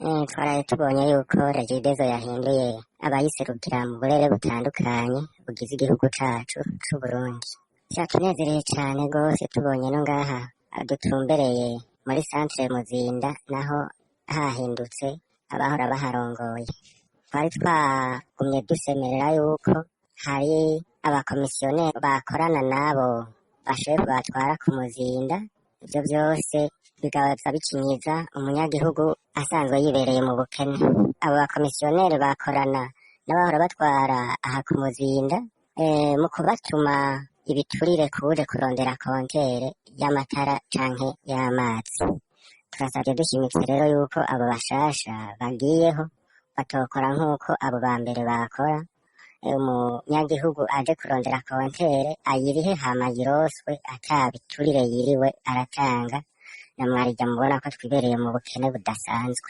Twaraye tubonye yuko Regideso yahinduye abayiserukira mu burere butandukanye bugize igihugu cacu c'Uburundi. Vyatunezereye cane gose tubonye no ngaha dutumbereye muri centre Muzinda naho hahindutse abahora baharongoye. Twari twagumye dusemerera yuko hari abakomisiyoneri bakorana n'abo bashefu batwara ku Muzinda, ivyo vyose bigaza bikinyiza umunyagihugu asanzwe yibereye mu bukene. Abo bakomisiyoneri bakorana n'abahora batwara aha ku Muzinda mu kubatuma ibiturire kuje kurondera kontere y'amatara canke y'amazi. Turasavye dushimitse rero yuko abo bashasha bagiyeho batokora nk'uko abo ba mbere bakora, umunyagihugu aje kurondera kontere ayirihe hama yiroswe ata biturire yiriwe aratanga, na mwarija mubona ko twibereye mu bukene budasanzwe.